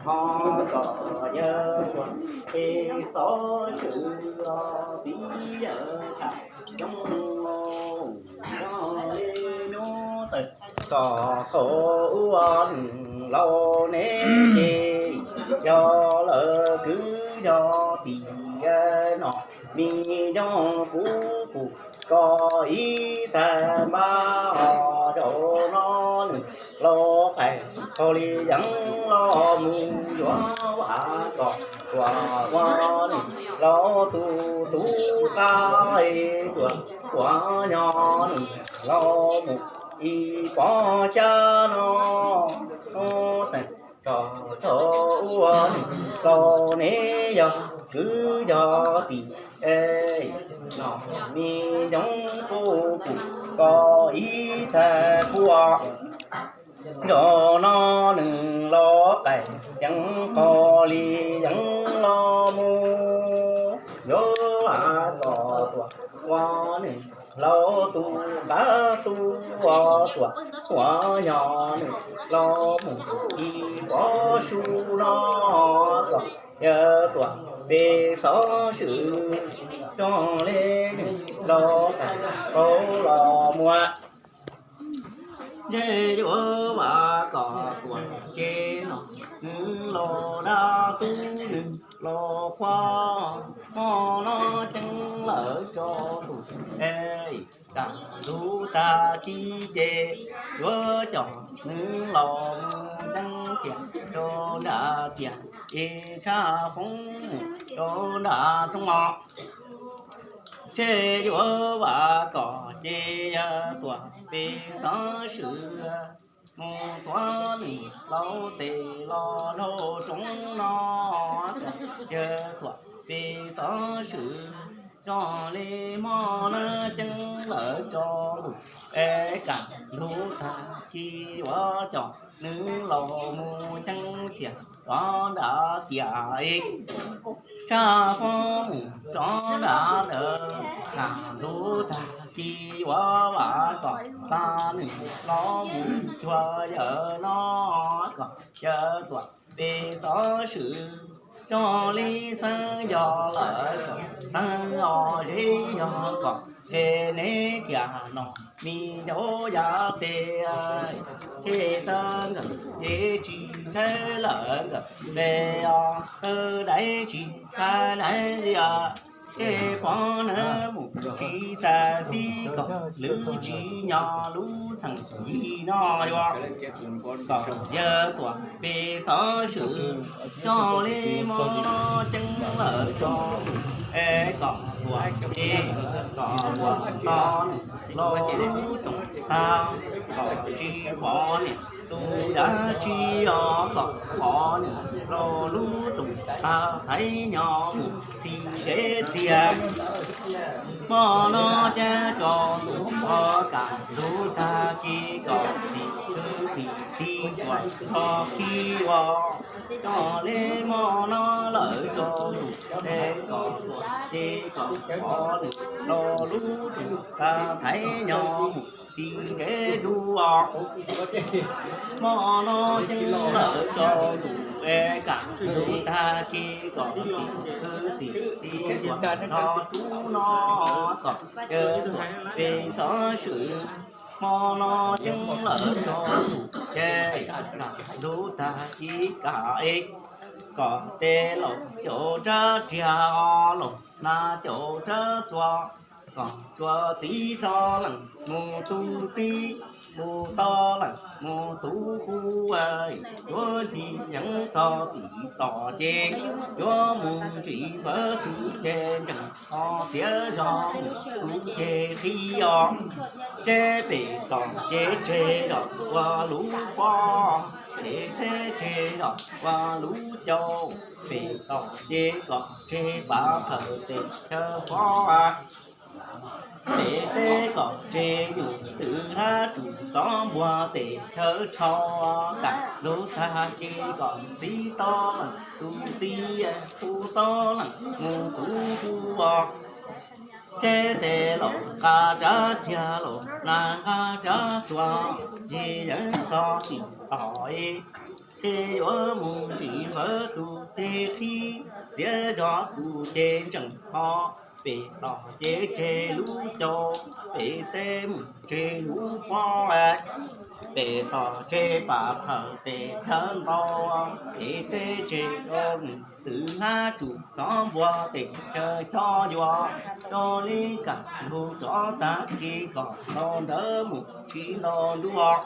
Ho kom yawg tuam peb xov swm los txiv yawg tas coob, yog li hnub txawm kom qaug ua nws laus neb ces, yog lawv kwv yog tij no, me yob kuv pum ko ib tag npab os. Zaum no nws laus qaim qaug li yeev los mus yuav vam kom tuam ua nws laus tus tub qab, tuam tuam nyob nws laus mus ib pob xyab no, txawm kom txog ua nws laus neb yog kwv yog tij no, me yob kuv pum ko ib tag npab os. Zaum no nws laus qaim yeev qaug li yeev los mus yuav vam kom tuam ua nws laus tus qab, tus ua tuam tuam nyob nws laus mus ib pob su no, kom yawg tuam peb xov swm coj li nws laus qaim qaug los mus. Ntshe yuav vam kom tuam ces no, nws los dab tub nws los qhuav, hmo no ceeb lawm tso tus es, kam ntug tag kis ces yuav coj nws los mus ceeb tiag rau nram tiaj es tshaj foob mus rau nram roob os. Ntshe yuav vam kom ces yawg tuam peb xov swm mus tuav nws laus tes los dhau roob no, yawg tuam peb xov swm coj li hmo no ceeb lawm tso tus es, kam ntug tag kis yuav coj nws los mus ceeb tiag rov nram tiaj es tshaj foob mus rov nram dawm, kam ntug tag kis yuav vam kom xa nws los mus cuag yawg no, kom yawg tuam peb xov swm coj li xeeb yog lawm kom xeeb os, zeb yog kom zeb neb tiag no, me nyuam yav tes, ces tawg nkawm ces tsis tshawb lawm nkawm pes os, tawg daiv tsis tshawb daiv li os. Ces pov nws mus tsis txawj xib kom lwm tsis nyob lub txheej yig no yuav kom yawg tuam peb xov swm coj li hmo no ceeb lawm tso, es kom tuam ces kom tuam txo nws los lub tooj tag, kom tsis pom niam tus dab tsi os, kom pom nws los lub tooj tag txhais nyob mus txi zeb txiag. Hmo no ces tso tus pov kam ntug tag kis kom txi khwv txi tig tuam txo khi ua, coj li hmo no lawm tso tus es kom tuam ces kom pom nws los lub tooj tag txhais nyob mus txi zeb dub os. Hmo no ceeb lawm tso tus es kam ntug tag kis kom txi khwv txi tig tuam txo rub no, kom yawg tuam peb xov swm hmo no ceeb lawm tso tus ces kam ntug tag kis kam es kom tes laus caum rab riam, laus nag caum rab txuas, kom tsuas txiv rov lees mus tu txiv, mus tau lees mus tu hu, yuav ncig yeev txog tim tom ces yuav mus ntsis npawg tus ces ntsees ho txiav zog mus tu ces qhib os. Tseb pem tom ces tseg zog ua lub pob, pem teb tseg zog ua lub caus, pem tom ces kom tseg pav phawj tes chaw pob, pem teb kom tseg yus twm hab tsum xov npuag tes chaw rhau, kam ntug tag kis kom txiv tau lees tus txiv, hu tau lees mus tus hu os. Tseb tes laus nqa rab riam, laus nag nqa rab txuas, ncig yeev txog tim tom es Ces yuav mus ntsis npawg tus teg qhib, txiav zog tus ces ntseem ho. Pem tom ces tseg lub caus, pem teb mus tseg lub pob. Pem tom tseg pam thawm tes chaw ntau, pem teb tseg rau mus twv hlab tsum xov npuag tes chaw chob yuav. Rau li kam ntug rov tag kis kom ntau ntawv mus tsis ntau nruj.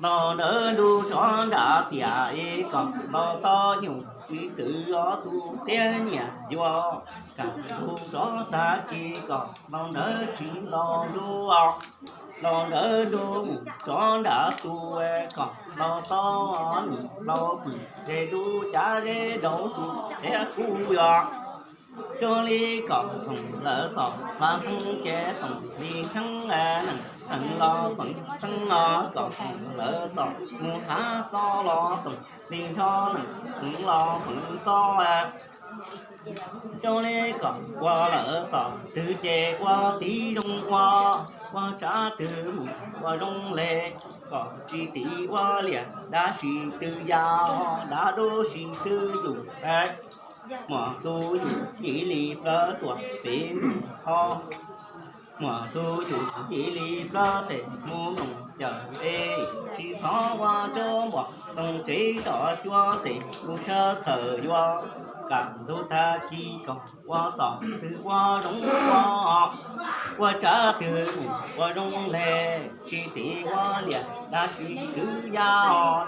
Ntau ntawv nruj rov nram tiam es kom ntau tau nyuj tsis twv ob tug tiab nyiam yuav. Kam ntug rov tag kis kom ntau ntawv tsis ntau nruj. Ntau ntawv nruj mus rov nram tus kom ntau tau nus lau pwm zes dub cav zeb rau tus tiab kub yuav. Rau li kom thoom lawv txom hla xeeb ces thoom li kheeb nees, nees los peev xeeb no kom thoom lawv txom mus hla xov los thoom li nrho nees, peev los peev xov. Rau li kom ua lawv txom twg ces ua tiv zoo ua, ua tsav twg mus ua zoo le, kom tsis tiv ua liam dab tsi twg ya, dab dub tsis twg yus. Muaj tus yus yim li plawv tuam pem nus ho, muaj tus yus yim li plawv tes mus mus cawm es, tsis txhob ua rau npom txoos tsev zos cuab tes mus chaw txhawm yuav. Kam ntug tag kis kom ua txom twg ua zoo ua, ua tsav twg mus ua zoo le, tsis tiv ua liam dab tsi twg ya,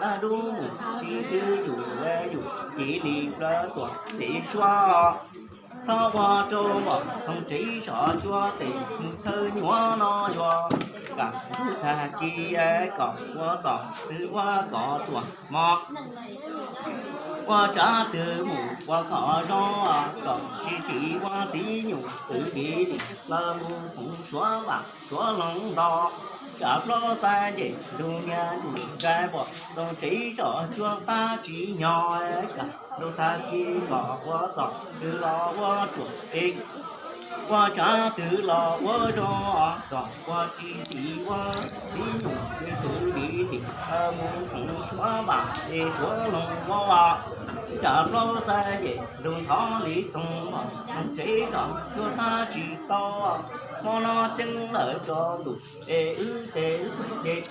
dab dub mus tsis twg yus, yus yim li plawv tuam pem suab. Txhob ua rau npom txoos tsev zos cuab tes mus chaw nyuam no yuav. Kam ntug tag kis kom ua txom twg ua kom txuam mos, ua tsav twg mus ua kom zoo, kom tsis tiv ua txiv nyuj twv yim li plawv mus thoom suav vam suav loog nto. Tsam plaub xav ces ntug niag ntsis ntsais npom txoos tsev zos cuab tab tsis nyo. Kam ntug tag kis kom ua txom twg los ua ruam es, ua tsav twg los ua zoo, kom ua tsis tiv ua txiv nyuj twv yim li plawv mus thoom suav vam es suav loog ua. Tsam plaub xav ces ntug ntxhov li txoos npom txoos tsev zos cuab tab tsis tau. Hmo no ceeb lawm tso ntuj es wb tes ces,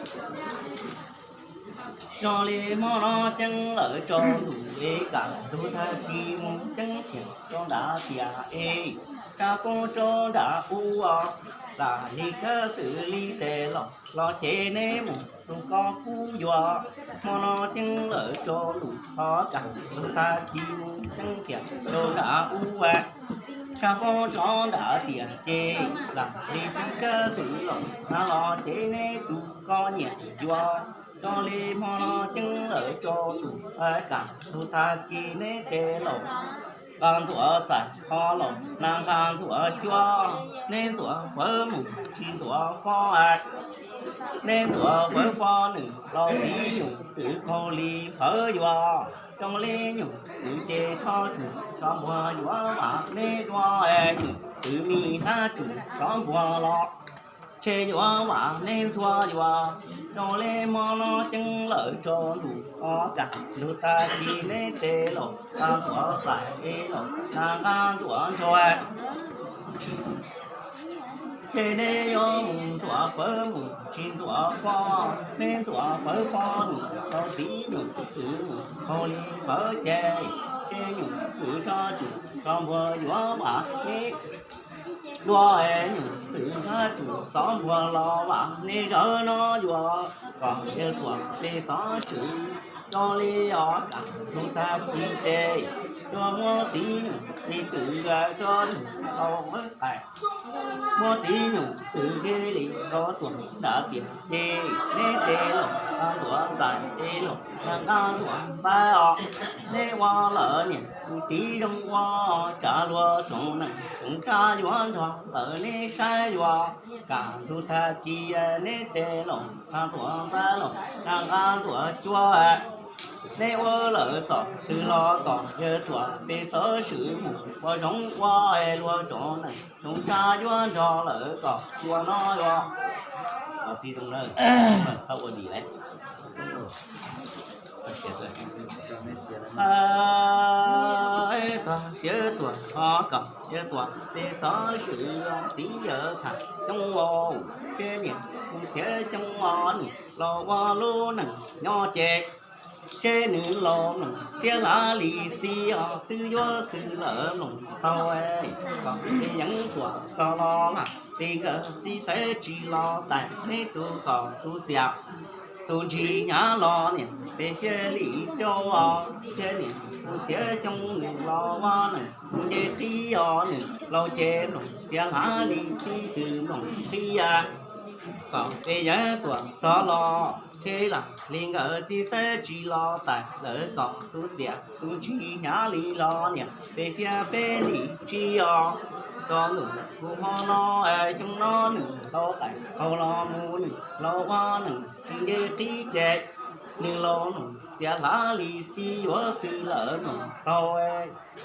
zoo li hmo no ceeb lawm tso ntuj es kam ntug tag kis mus ceeb kiag rau nram tiam es, kab foob rau nram ub. Lam li kab xwm li tes los los ces neb mus tus ko kub yuav. Hmo no ceeb lawm tso ntuj thov kam ntug tag kis mus ceeb kiag rau nram ub. Kab foob rau nram tiam ces, lam li kab xwm los na los ces neb tus ko nyiam yuav. Zoo li hmo no ceeb lawm tso ntuj kam ntug tag kis neb tes laus, nqa ntxuav txais ho los na nqa ntxuav cuab, neb ntxuav fawv mus tsis ntxuav fob. Neb ntxuav fawv fob nws los txiv nyuj twv qaug li fawv yuav. Zoo li nyuj twv ces thov tsum tsov npuag yuav vam neb dua, nyuj twv me hlab tsum tsov npuag los tshe yuav vam neb ntxhua yuav. Zoo li hmo no ceeb lawm tso ntuj o kam ntug tag kis neb tes laus, nqa ntxuav txais es laus na nqa ntxuav ntsuag. Ces neb yuav mus ntxuav fawv mus tsis ntxuav fob, neb ntxuav fawv fob nws rau txiv nyuj twv mus qaug li fawv ces, ces nyuj twv tsov tsum tsov npuag yuav vam neb dua, nyuj twv tsov tsum tsov npuag los vam neb zaum no yuav, kom yawg tuam plig xov swm. Zoo li o kam ntug tag kis ces, yuav muab txiv nyuj twv twv rau nws tau muab qais. Muab txiv nyuj twv ke li rau tuam nram tiam ces, neb tes laus nqa ntxuav txais es laus na nqa ntxuav ntxais os. Neb ua lawm niam tus txiv zoo ua, tsam luag tsoom neeg tsoom tsab yuav nrog lawm neb saib yuav. Kam ntug tag kis neb tes laus nqa ntxuav ntxais laus na nqa ntxuav cuab. Neb ua lawm txom twg los kom yawg tuam plig xov swm mus ua zoo ua, luag tsoom neeg tsoom tsab yuav nrog lawm kom ua no yuav. Txhob ua dim lawm. Txog siav tuam ho kom siav tuam peb xov swm txiv yawg tham xyoob os, thiab niam tus txiav xyoob os nws los ua lub neej nyob ces, seb nws los mloog xiab hlav li xib os twb yuav xwm lawm mloog tau. Kom peb yeej tuam txog los lawm li nkawd txiv xaiv tsis los tais neb tus kom tus txias tus ntsis hnyav los niam peb fiab li rau os, thiab niam tus txiav xyoob nws los ua neej nce qib os nws laus ces mloog xiab hlav li xib xwm mloog qhib ya. Kom peb yeej tuam txog los seb lawm li nkawd txiv xaiv tsis los tais lawv kom tus txias tus ntsis hnyav li los niam peb fiab peb li tsib os. Rau nws tus hmo no xyoo no nws tau tais qau los mus nws los ua neej tsis nce qib ces, nws los mloog xiab hlav li xib yuav xwm lawm mloog tau.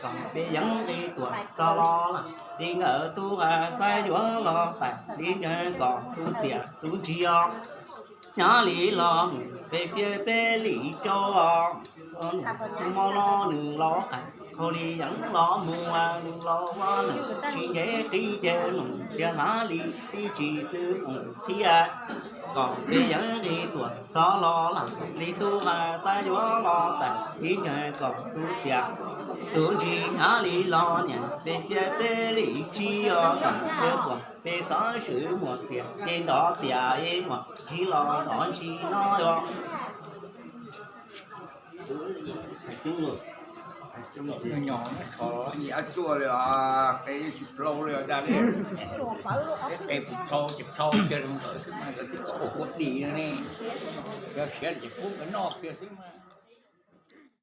Kom peb yeej li tuam txog los lawm li nkawd tus xaiv yuav los tais li ntawd kom tus txias tus ntsis os hnyav li los mus peb fiab peb li rau os. Tus hmo no nws los tais qau li yeej los mus nws los ua neej tsis nce qib ces mloog xiab hlav li xib tsis xwm mloog qhib ya. Kom peb yeej li tuam txog los lawm li tus xaiv yuav los tais li ntawd kom tus txias tus ntsis hnyav li los niam peb fiab peb li tsib os. Kom peb tuam peb xov swm muas txias ces nrov txias es muas ntsis los nrov ntsis no os. Nyob tsuaj li os, qe tsis plhau li os, cas li qe tsis plhau, tsis plhau kiag rau nkawd xwb mas nkawd twb tau ua kua dis no ne. Yog siav ces pub nkawd noj kiag xwb mas.